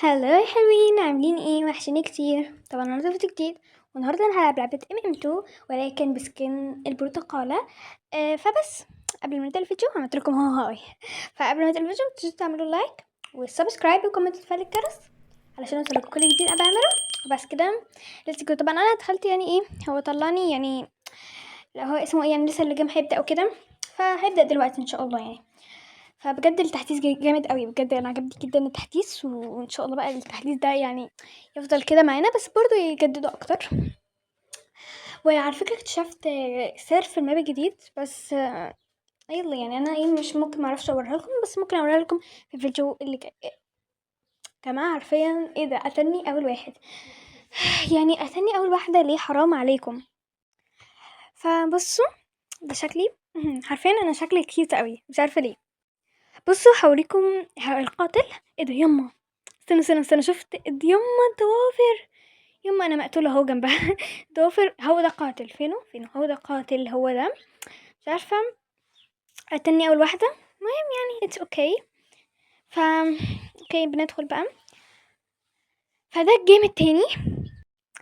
Hello يا حلوين، عاملين ايه؟ وحشيني كتير. طبعا النهارده فيديو جديد، والنهارده انا هلعب لعبه MM2 ولكن ب skin البرتقاله. فبس قبل ما نبدا الفيديو عملت لكم hi. فقبل ما نبدا الفيديو متنسوش تعملوا like و subscribe و comment وتفعيل الجرس علشان يوصلكم كل جديد انا بعمله. وبس كده، let's go. طبعا انا دخلت، يعني ايه، هو طلعني، يعني لا هو اسمه ايه، يعني لسه ال game هيبدا وكده، فهيبدا دلوقتي ان شاء الله يعني. فبجد التحديث جامد قوي، بجد انا عجبني جدا التحديث، وان شاء الله بقى التحديث ده يعني يفضل كده معانا، بس برضو يجددوا اكتر. وعلى فكرة اكتشفت سر في ال map الجديد، بس يلا يعني انا ايه مش ممكن معرفش اوريها لكم، بس ممكن اوريها لكم في الفيديو اللي جاي. جماعة حرفيا ايه ده؟ قتلني اول واحد، يعني قتلني اول واحدة، ليه؟ حرام عليكم. فبصوا ده شكلي، حرفيا انا شكلي cute قوي، مش عارفة ليه. بصوا هوريكم القاتل. ايه ده؟ يما استنى استنى استنى، شفت يما الضوافر، يما انا مقتوله اهو جنبها ضوافر. هو ده قاتل، فينه فينه؟ هو ده قاتل، هو ده، مش عارفه قتلني اول واحده. المهم يعني it's okay. ف okay بندخل بقى. فده ال game التاني،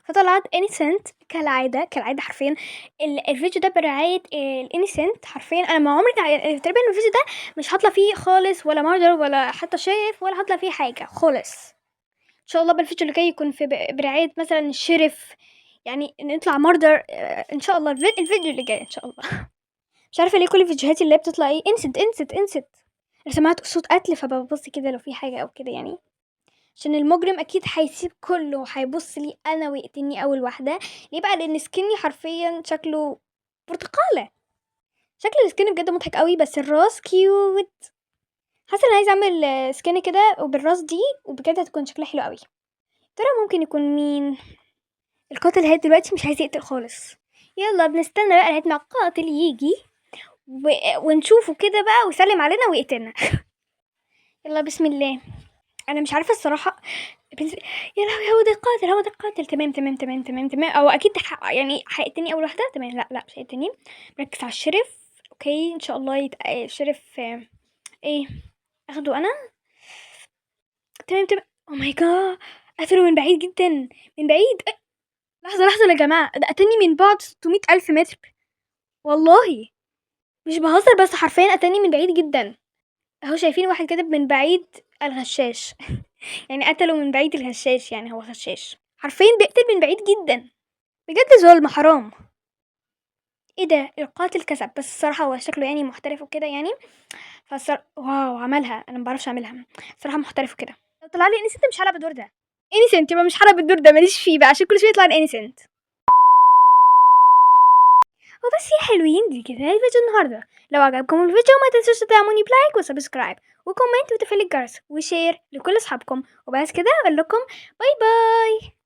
فطلعت innocent كالعاده، كالعادة حرفيا الفيديو ده برعاية ال innocent. حرفيا انا ما عمري تقريبا الفيديو ده مش هطلع فيه خالص، ولا murder ولا حتى sheriff، ولا هطلع فيه حاجة خالص. ان شاء الله بالفيديو اللي جاي يكون في برعاية مثلا ال sheriff، يعني نطلع murder ان شاء الله الفيديو اللي جاي ان شاء الله. مش عارفه ليه كل فيديوهاتي اللي بتطلع ايه innocent innocent innocent. انا سمعت صوت قتل فببص كده لو في حاجة او كده يعني، عشان المجرم اكيد هيسيب كله وهيبص لي انا ويقتلني اول واحده. ليه بقى؟ لان skin ي حرفيا شكله برتقاله، شكل ال skin بجد مضحك قوي، بس الراس cute. حاسه انا عايزه اعمل skin كده وبالراس دي، وبجد هتكون شكلها حلو قوي. ترى ممكن يكون مين القاتل؟ لغاية دلوقتي مش عايز يقتل خالص. يلا بنستنى بقى لغاية ما القاتل يجي ونشوفه كده بقى ويسلم علينا ويقتلنا. يلا بسم الله. انا مش عارفه الصراحة. يا لهوي، هو ده القاتل، هو ده القاتل. تمام تمام تمام تمام تمام. او اكيد يعني هيقتلني اول واحده. تمام، لا لا مش هيقتلني، مركز على ال sheriff. okay ان شاء الله ال sheriff ايه اخده انا. تمام تمام. oh my god، قتله من بعيد جدا، من بعيد. لحظة لحظة يا جماعه، ده قتلني من بعد 600 الف متر، والله مش بهزر، بس حرفيا قتلني من بعيد جدا. اهو شايفين واحد كده من بعيد، الغشاش يعني قتله من بعيد الغشاش، يعني هو غشاش حرفيا بيقتل من بعيد جدا، بجد ظلم حرام. ايه ده؟ القاتل كسب، بس الصراحة هو شكله يعني محترف وكده يعني، wow عملها، انا ما بعرفش اعملها صراحة، محترف وكده. لو طلع لي innocent مش هلعب الدور ده، innocent يبقى مش هلعب الدور ده، ماليش فيه بقى، عشان كل شوية يطلع لي innocent. وبس يا حلوين، دي كده الفيديو النهارده. لو عجبكم الفيديو ما تنسوش تدعموني ب like و subscribe و comment وتفعيل الجرس و share لكل اصحابكم. وبس كده اقول لكم bye bye.